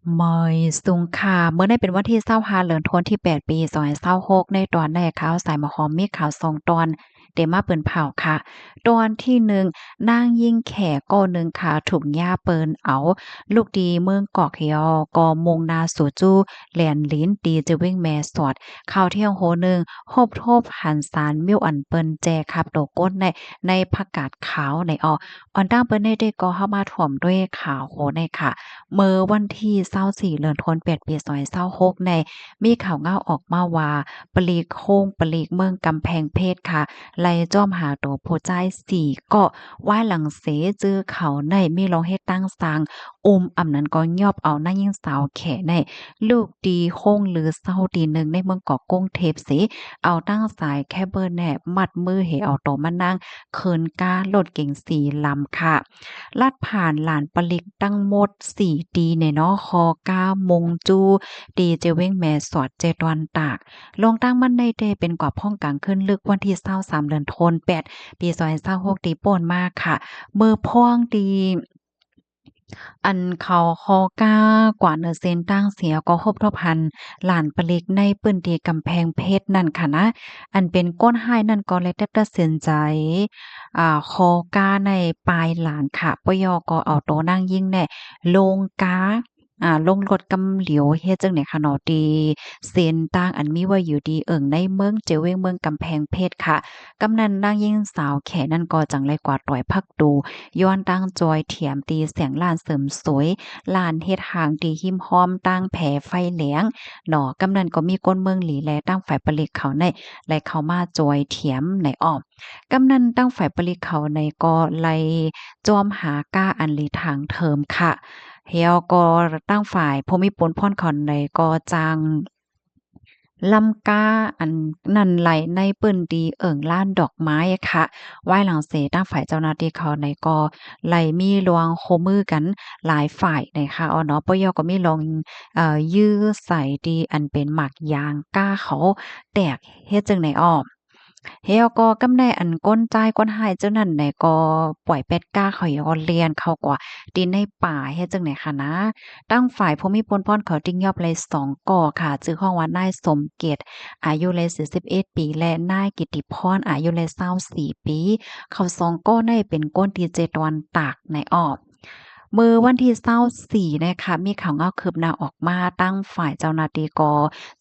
ເມີຍສູງຄ່າ ມື້ນີ້ເປັນວັນທີຊາວຫ້າ ເດືອນທັນວາ ປີສອງພັນຊາວຫົກ ໃນຕອນນີ້ຂ່າວສາຍໝາກຫອມມີຂ່າວສອງຕອນ ເດມາເປີນເຜົາຄ່ະ. ຕອນທີໜຶ່ງ ນາງຍິງແຂກກໍໜຶ່ງຄ່ະ ຖືກຍາເປີນເອົາ ລູກທີ່ເມືອງກອກແຮວ ກໍມຸ່ງໜ້າສູ່ຈູ່ແລນລິນ ທີ່ຈະເວັງແມ່ສອດ ເຂົ້າທ່ຽງໂຮໜຶ່ງ ຮົບທົບຫັນສານມິ້ວອັນເປີນແຈຂັບໂຕກົ້ນໃນ ໃນຜັກກາດຂາວໃນອອກ ອອນຕັ້ງເປີນໃນເດກໍເຮົາມາຖ້ວມດ້ວຍຂ່າວໂຫໃນຄ່ະ. ເມື່ອວັນທີຊາວສີ່ ເດືອນທັນວາ ປີສອງພັນຊາວຫົກໃນ ມີຂ່າວເງົາອອກມາວ່າ ປະລິກ ໂຮງປະລິກເມືອງກຳແພງເພັດຄ່ະ ໄລ່ຈ້ອມຫາໂຕຜູ້ຊາຍສີ່ເກາະ ວາຍຫຼັງເສຈື່ເຂົາໃນມີລອງເຮັດຕັ້ງສ້າງ ອຸ້ມອຳນັ້ນກໍຍອບເອົານາງຍິງສາວແຂໃນ ລູກທີ່ໂຮງລືເຊົາທີ່ໜຶ່ງໃນເມືອງກອກກຸງເທບເສ ເອົາຕັ້ງສາຍແຄເບິນແນບມັດມືເຫເອົາໂຕມານັ່ງ ເຄີນກ້າລົດເກັງສີ່ລຳຄ່ະ. ລັດຜ່ານຫຼານປະລິກທັງໝົດສີ່ຕີແນ່ເນາະ ຄໍກ້າມຸງຈູ່ ທີ່ຈະເວັງແມ່ສອດ ເຈຕວນຕາກ. ລອງຕັ້ງມັນໃນເດເປັນກວ່າພ້ອງກາງຄືນລຶກວັນທີຊາວສາມ ເດືອນທັນວາ ປີສອງພັນຊາວຫົກ ທີ່ປົນມາຄ່ະ ເມື່ອພ້ອງທີ່ ອັນເຂົາຄໍກ້າກວ່າເນີເຊັນຕັ້ງເສຍ ກໍພົບທົບຫັນຫຼານປະລິກໃນພື້ນທີ່ກຳແພງເພັດນັ້ນຄ່ະນະ ອັນເປັນຄົນຮ້າຍນັ້ນກໍເລີຍຕັດສິນໃຈ ອາ ຄໍກ້າໃນປາຍຫຼານຄ່ະ ປະຍອກກໍເອົາໂຕນາງຍິງແນ່ລົງກ້າ ອາ ລົງລົດກຳຫຼຽວ ເຮັດຈັ່ງໃດຄ່ະເນາະ ທີ່ເຊັນຕັ້ງອັນມີໄວ້ຢູ່ທີ່ເອີ່ງໃນເມືອງ ເຈເວັງເມືອງກຳແພງເພັດຄ່ະ. ກຳນັ້ນນາງຍິງສາວແຂນັ້ນກໍຈັ່ງໄດ້ກວາດຕອຍພັກຕູ ຍ້ອນຕັ້ງຈ່ອຍຖຽມທີ່ສຽງຮ້ານເສີມສວຍ ຮ້ານເຮັດຮ່າງທີ່ຮິມຮ່ອມຕັ້ງແພໄຟແຫຼງເນາະ. ກຳນັ້ນກໍມີຄົນເມືອງຫຼີ ແລະ ຕັ້ງຝ່າຍປະລິກເຂົາໃນ ໄດ້ເຂົ້າມາຈ່ອຍຖຽມໃນອ້ອມ ກຳນັ້ນຕັ້ງຝ່າຍປະລິກເຂົາໃນກໍໄລ່ຈ້ອມຫາກ້າອັນຫຼີທາງເທີມຄ່ະ ແລ້ວກໍຕັ້ງຝ່າຍຜູ້ມີປຸນພອນເຂົາໃນກໍຈ້າງ ລຳກ້າອັນນັ້ນໄຫຼໃນພື້ນທີ່ເອີ່ງລານດອກໄມ້ຄ່ະ. ວາຍຫຼັງເສ ທາງຝ່າຍເຈົ້າໜ້າທີ່ເຂົາໃນກໍໄຫຼມີລວງໂຮມມືກັນຫຼາຍຝ່າຍໃນຄ່ະ ເນາະ ປະຍອກກໍມີລອງ ເອີ ຢື້ໃສ່ທີ່ອັນເປັນໝາກຢາງກ້າເຂົາແຕກ ເຮັດຈັ່ງໃດອອກ ແລ້ວກໍກຳໄດ້ອັນຄົນຊາຍຄົນຮ້າຍເຈົ້ານັ້ນໃນກໍປ່ອຍແປດກ້າເຂົາກໍລຽນເຂົ້າກວ່າທີ່ໃນປ່າ ເຮັດຈັ່ງໃດຄ່ະນະ. ທາງຝ່າຍຜູ້ມີປຸນພອນເຂົາຈຶ່ງຍອບໄດ້ສອງກໍຄ່ະ ຊື່ຮ້ອງວ່ານາຍສົມເກດ ອາຍຸໄດ້ສີ່ສິບເອັດປີ ແລະ ນາຍກິດຕິພອນ ອາຍຸໄດ້ຊາວສີ່ປີ ເຂົາສອງກໍໃນເປັນຄົນທີ່ເຈຕວນຕາກໃນອອກ. ມື້ວັນທີຊາວສີ່ນະຄະ ມີຂ່າວເງົາຄືບໜ້າອອກມາ ທາງຝ່າຍເຈົ້າໜ້າທີ່ກໍ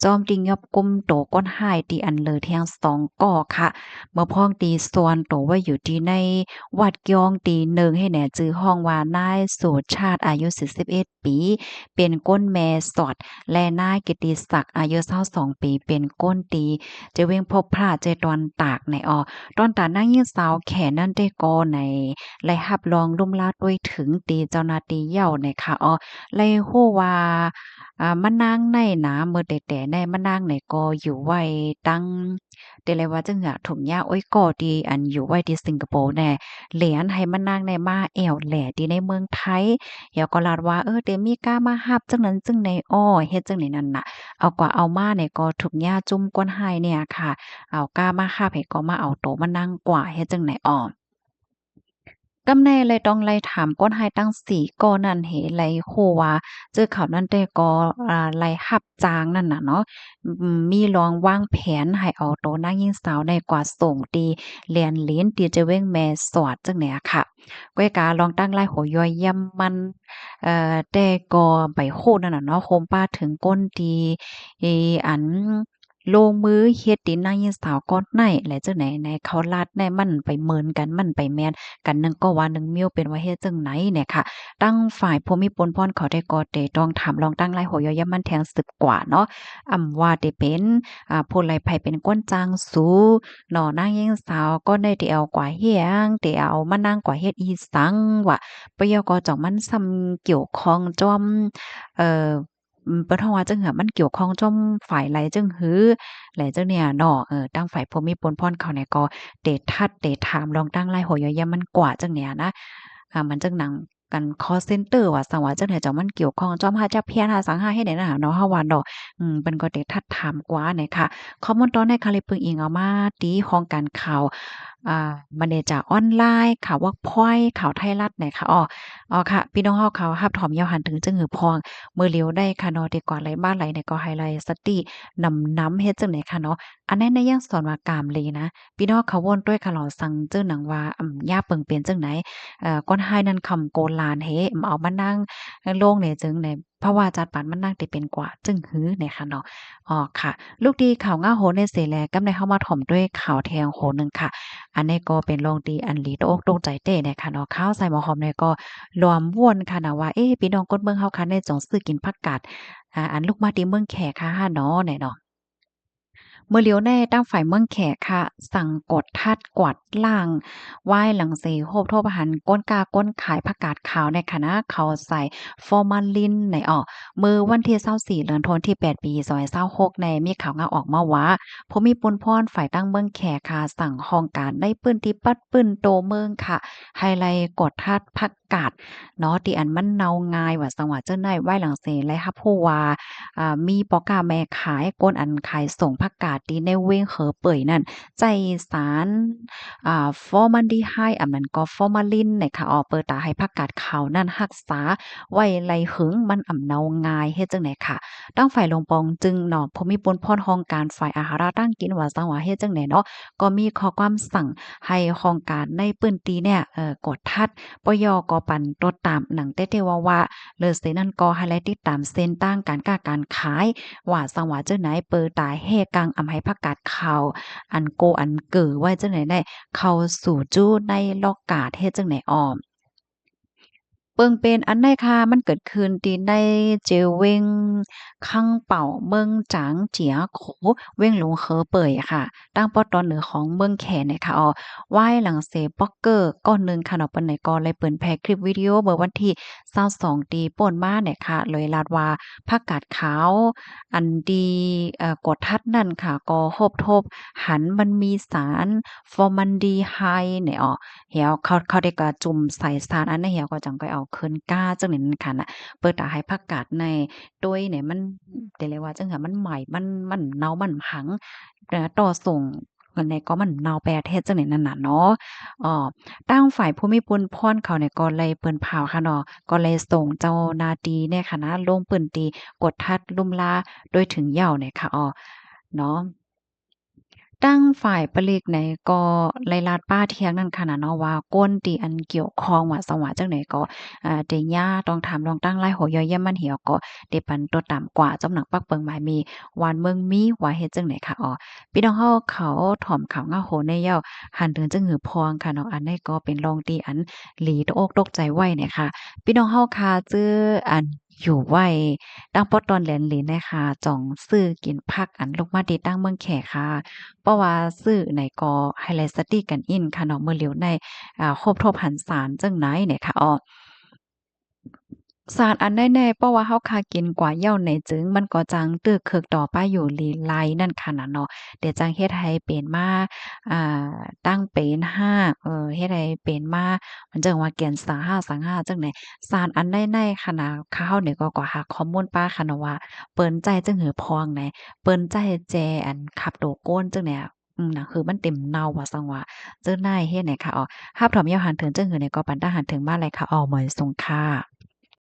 ຈ້ອມຕິງຍອບກຸມໂຕຄົນຮ້າຍທີ່ອັນເຫຼືອທຽງສອງກໍຄະ ເມື່ອພ້ອງຕີສ່ວນໂຕໄວ້ຢູ່ທີ່ໃນວັດກຽງຕີໜຶ່ງໃຫ້ແນ່ ຈື່ຮ້ອງວ່ານາຍສຸຊາດ ອາຍຸສີ່ສິບເອັດປີ ເປັນຄົນແມ່ສອດ ແລະ ນາຍກິດຕິສັກ ອາຍຸຊາວສອງປີ ເປັນຄົນທີ່ຈະເວັງພົບພະເຈຕວນຕາກໃນອອກ. ຕອນຕານນາງຍິງສາວແຂນນັ້ນແຕ່ກໍໃນ ໄດ້ຮັບລອງລຸ່ມລາດດ້ວຍເຖິງຕີເຈົ້າໜ້າທີ່ເຍົາໃນຄະ ອໍ ໄດ້ຮູ້ວ່າ ອາ ມະນາງໃນນາ ເມີແຕ່ແຕ່ໃນມະນາງໃນກໍຢູ່ໄວ້ຕັ້ງ ແຕ່ລະວ່າຈັ່ງຫາ ຖົງຍາໂອ້ຍກໍທີ່ອັນຢູ່ໄວ້ທີ່ສິງກະໂປແນ່ ແລນໃຫ້ມະນາງໃນມາແອວແຫຼທີ່ໃນເມືອງໄທ ແລ້ວກໍລາດວ່າ ເອີ ແຕ່ມີກ້າມາຮັບຈັ່ງນັ້ນຈັ່ງໃດ ອໍ ເຮັດຈັ່ງໃດນັ້ນນະ ເອົາກວ່າເອົາມາໃນກໍທຸກຍາຈຸ້ມກ້ນຫາຍເນ່ຍຄະ ເອົາກ້າມາຮັບໃຫ້ກໍມາເອົາໂຕມານັ່ງກວ່າ ເຮັດຈັ່ງໃດ ອໍ. ກຳແນ່ເລີຍຕ້ອງໄລ່ຖາມກ້ນຫາຍທັງສີ່ກໍນັ້ນ ເຫໄລ່ຮູ້ວ່າ ຈື່ເຂົານັ້ນແຕ່ກໍ ອາ ໄລ່ຮັບຈ້າງນັ້ນນະເນາະ ອືມ ມີລອງວາງແຜນໃຫ້ເອົາໂຕນາງຍິງສາວໃນກວ່າສົ່ງທີ່ແລນລິນ ທີ່ຈະເວັງແມ່ສອດ ຈັ່ງເນີ້ຍຄະ. ກ້ອຍກາລອງຕັ້ງລາຍຫົວຍ່ອຍຢ້ຳມັນ ເອີ ແຕ່ກໍໄປຮູ້ນັ້ນນະເນາະ ໂຮມປາເຖິງກົ້ນທີ່ ເອ ອັນ ລົງມືເຮັດຕີນນາງຍິງສາວກ່ອນໃນ ແລະ ຈັ່ງໃດໃນເຂົາລາດໃນມັນໄປເໝືອນກັນ ມັນໄປແມ່ນກັນໜຶ່ງກໍວ່າໜຶ່ງ ມີວເປັນວ່າເຮັດຈັ່ງໃດແນ່ຄະ. ທາງຝ່າຍຜູ້ມີປຸນພອນເຂົາໄດ້ກໍໄດ້ຕ້ອງຖາມລອງຕັ້ງລາຍຫົວຍ່ອຍຢ້ຳມັນແທງສືບກວ່າເນາະ ອຳວ່າໄດ້ເປັນ ອາ ຜູ້ໃດໃຜເປັນຄົນຈ້າງສູເນາະ ນາງຍິງສາວກໍໄດ້ໄດ້ເອົາກວ່າຫຍັງ ໄດ້ເອົາມານາງກວ່າເຮັດອີ່ສັງວ່າ ປະໂຫຍດກໍຈ້ອງມັນສ່ຳກ່ຽວຂ້ອງຈອມ ເອີ ອືມ ເພິ່ນຮ້ອງວ່າຈັ່ງໃດ ມັນກ່ຽວຂ້ອງຈອມຝ່າຍໃດຈັ່ງຮື ແລະ ຈັ່ງເນີ້ຍເນາະ ເອີ ທາງຝ່າຍຜູ້ມີປຸນພອນເຂົານີ້ກໍໄດ້ທັດໄດ້ຖາມລອງຕັ້ງລາຍຫົວຍ່ອຍຢ້ຳມັນກວ່າຈັ່ງເນີ້ຍນະ ອາ ມັນຈັ່ງໜັງກັນຄໍເຊັນເຕີວ່າ ສັງວ່າຈັ່ງໃດ ເຈົ້າມັນກ່ຽວຂ້ອງຈອມຫາຈັບພຽນຫາສັງຫາເຮັດໃດນະເນາະ ເຮົາວ່າເນາະ ອືມ ເພິ່ນກໍໄດ້ທັດຖາມກວ່າແນ່ຄະ. ຂໍ້ມູນຕອນໃນຄະລິບ ເພິ່ງອີງເອົາມາທີ່ຫ້ອງການຂ່າວ ອ່າ ມາເນຈາອອນລາຍ, ຂ່າວເວີກພອຍ, ຂ່າວໄທລັດ ແນ່ຄ່ະ. ອໍ ອໍ ຄ່ະ ພີ່ນ້ອງເຮົາເຂົາຮັບຖອມຍາວຫັນເຖິງຈຶ່ງຫືອພອງ ມື້ຫຼຽວໄດ້ຄ່ະເນາະ ທີ່ກວ່າໄຫຼມາໄຫຼນີ້ກໍໃຫ້ໄລ່ສະຕິນຳນຳເຮັດຈັ່ງໃດຄ່ະເນາະ. ອັນໃນໃນຍັງສອນວ່າກາມລີນະ ພີ່ນ້ອງເຂົາວົນດ້ວຍຄ່ະເນາະ ສັງຈື່ໜັງວ່າ ອຳ ຍາເປິງເປັນຈັ່ງໃດ ເອີ ກ່ອນໃຫ້ນັ້ນຄຳໂກລານເຮ ອຳ ເອົາມານັ່ງລົງໃນຈຶ່ງໃນ ພະວ່າຈັດປານມັນນັ່ງທີ່ເປັນກວ່າຈຶ່ງຫືອ ແນ່ຄ່ະເນາະ. ອໍ ຄ່ະ ລູກດີຂ່າວງາໂຫໃນເສແລ ກຳໃນເຮົາມາຖອມດ້ວຍຂ່າວແທງໂຫໜຶ່ງຄ່ະ. ອັນນີ້ກໍເປັນລອງທີ່ອັນລີຕົກອົກຕົກໃຈແທ້ແນ່ຄ່ະເນາະ. ຂ່າວໃສ່ໝໍຫອມນີ້ກໍລວມວົນຄ່ະນະວ່າ ເອ ພີ່ນ້ອງຄົນເມືອງເຮົາຄ່ະ ແນ່ຈອງຊື້ກິນຜັກກາດ ອາ ອັນລຸກມາທີ່ເມືອງແຂກຄ່ະຫາເນາະ ແນ່ເນາະ. ມື້ຫຼຽວໃນທາງຝ່າຍເມືອງແຂກຄ່ະ ສັ່ງກວດທັດກວາດລ້າງ ວາຍຫຼັງເສໂຮບໂທບຫັນກົ້ນຄ້າກ້ນຂາຍຜັກກາດຂາວໃນຂະນະເຂົາໃສ່ຟໍມາລິນໃນອອກ. ມື້ວັນທີຊາວສີ່ ເດືອນທັນວາທີແປດ ປີສອງພັນຊາວຫົກ ໃນມີຂ່າວງາອອກມາວ່າ ຜູ້ມີປຸນພອນຝ່າຍທາງເມືອງແຂກຄ່ະ ສັ່ງຫ້ອງການໃນພື້ນທີ່ປັດປື້ມໂຕເມືອງຄ່ະ ໃຫ້ໄລ່ກວດທັດຜັກ ກາດເນາະ ທີ່ອັນມັນເນົ່າງ່າຍວ່າຊັ້ນວ່າຈັ່ງໃດ. ວາຍຫຼັງເສໄດ້ຮັບຮູ້ວ່າ ອາ ມີພໍ່ຄ້າແມ່ຂາຍ ຄົນອັນຂາຍສົ່ງຜັກກາດທີ່ໃນເວັງເຫີເປີຍນັ້ນ ໃຊ້ສານ ອາ ຟໍມານດີໄຮ ອຳນັ້ນກໍຟໍມາລິນນະຄະ ເອົາເປີຕາໃຫ້ຜັກກາດຂາວນັ້ນຮັກສາໄວ້ໄດ້ຫຶງ ມັນອຳເນົ່າງ່າຍ ເຮັດຈັ່ງໃດຄະ. ທາງຝ່າຍຫຼວງປອງຈຶ່ງເນາະ ຜູ້ມີປຸນພອນຫ້ອງການຝ່າຍອາຫາລະການກິນວ່າຊັ້ນວ່າເຮັດຈັ່ງໃດເນາະ ກໍມີຂໍ້ຄວາມສັ່ງໃຫ້ຫ້ອງການໃນພື້ນທີ່ເນີ້ຍ ເອີ ກວດທັດ ປຢ ກໍປັນຕົວຕາມໜັງແຕ່ແຕ່ວ່າວ່າ ເລີເສນັ້ນກໍໃຫ້ໄລ່ຕິດຕາມເສັ້ນທາງການຄ້າການຂາຍ ວ່າຊັ້ນວ່າຈັ່ງໃດ ເປີຕາແຮ່ກັງອຳໃຫ້ຜັກກາດຂາວ ອັນໂກອັນເກີໄວ້ຈັ່ງໃດໄດ້ ເຂົ້າສູ່ຈູໃນລອກກາດເຮັດຈັ່ງໃດອອມ. ເບິ່ງເປັນອັນໃດຄະ ມັນເກີດຂຶ້ນທີ່ໃນເຈເວັງຄັງເປົ່າ ເມືອງຈາງເຈຍໂຂ ເວັງຫຼວງເຫີເປີຍຄະ ທາງປອກຕອນເໜືອຂອງເມືອງແຂນນະຄະ. ອາ ວາຍຫຼັງເສບລັອກເກີກ້ອນໜຶ່ງຄະເນາະ ເພິ່ນນີ້ກໍໄດ້ເຜີຍແຜ່ຄລິບວິດີໂອເມື່ອວັນທີຊາວສອງ ທີ່ຜ່ານມານະຄະ ໂດຍລາດວ່າຜັກກາດຂາວ ອັນທີ່ ເອີ ກວດທັດນັ້ນຄະ ກໍໂຮບທົບຫັນມັນມີສານຟໍມານດີໄຮນະ ອາ ແລ້ວເຂົາ ເຂົາໄດ້ກະຈຸ່ມໃສ່ສານອັນນັ້ນ ແລ້ວກໍຈັ່ງຄ່ອຍເອົາຂຶ້ນກາຈັ່ງນີ້ນັ້ນຄະນະ ເປີຕາໃຫ້ຜັກກາດໃນ ໂດຍໃນມັນ ແຕ່ລະວ່າຈັ່ງໃດ ມັນໄໝ້ ມັນ ມັນເນົ່າ ມັນຫັງ ເອີ ຕໍ່ສົ່ງ ອັນໃດກໍມັນເນົ່າໄປປະເທດຈັ່ງໃດນັ້ນນະເນາະ. ເອີ ທາງຝ່າຍຜູ້ມີປຸນພອນເຂົານີ້ກໍໄດ້ເປີດຂ່າວຄະເນາະ ກໍໄດ້ສົ່ງເຈົ້າໜ້າທີ່ໃນຄະນະລົງພື້ນທີ່ກວດທັດລຸມລາໂດຍເຖິງຍາວໃນຄະ ເນາະ. ທາງຝ່າຍປະລິກໃນກໍໄດ້ລາດປ້າທ່ຽງນັ້ນຄະນະເນາະ ວ່າຄົນທີ່ອັນກ່ຽວຂ້ອງວ່າຊັ້ນວ່າຈັ່ງໃດກໍ ອາ ໄດ້ຍາຕ້ອງຖາມລອງຕັ້ງລາຍຫົວຍ່ອຍຢ້ຽມມັນເຫຍ ກໍໄດ້ປັນຕົວຕາມກວ່າ ຈຳໜັງປັກເປິງໝາຍມີ ຫວານເມືອງມີ ວ່າເຮັດຈັ່ງໃດຄະ. ອາ ພີ່ນ້ອງເຮົາເຂົາຖອມຂ່າວງາໂຫໃນຍາວຫັນເຖິງຈຶ່ງຫືອພອງຄະເນາະ ອັນນີ້ກໍເປັນລອງທີ່ອັນລີຕົກອົກຕົກໃຈໄວ້ນະຄະ. ພີ່ນ້ອງເຮົາຄະ ຈື່ອັນ ຢູ່ໄວ້ ທາງປອກຕອນແລນລີນະຄະ ຈອງຊື້ກິນຜັກອັນລຸກມາທີ່ທາງເມືອງແຂກຄະ ເພາະວ່າຊື້ໃນກໍໃຫ້ໄລ່ສະຕິກັນອິນຄະເນາະ ມື້ຫຼຽວໃນ ອາ ໂຮບທົບຫັນສານຈັ່ງໃດນະຄະ. ອາ ສານອັນໃດແນ່ ເພາະວ່າເຮົາຄາກິນກວ່າເຫຍົ້າໃນຈຶ່ງ ມັນກໍຈັ່ງຕຶກເຄີກຕໍ່ໄປຢູ່ລີໄລນັ້ນຄະນະເນາະ ແຕ່ຈັ່ງເຮັດໃຫ້ເປັນມາ ອ່າ ຕັ້ງເປັນຮາກ ເອີ ເຮັດໃຫ້ເປັນມາ ມັນຈັ່ງວ່າແກ່ນສາຮາກສັງຫາກຈັ່ງໃດ. ສານອັນໃດໃນຂະນະ ຂ້າເຮົານີ້ກໍ ກໍຫາຂໍ້ມູນປາຂະນະວ່າ ເພິ່ນໃຊ້ຈັ່ງຫືອພອງໃດ ເພິ່ນໃຊ້ແຈອັນຂັບໂຕໂກນຈັ່ງໃດ ອາ ໜັງສືມັນເຕັມເນົ່າວ່າຊັ້ນວ່າ ເຈົ້ານາຍເຮັດໃດຄະ. ອາ ຮັບຖອມຍາວຫັນເຖິງຈັ່ງຫືອໃດ ກໍປັນຕາຫັນເຖິງມາໄດ້ຄະ. ອາ ໝາຍສົງຄະ.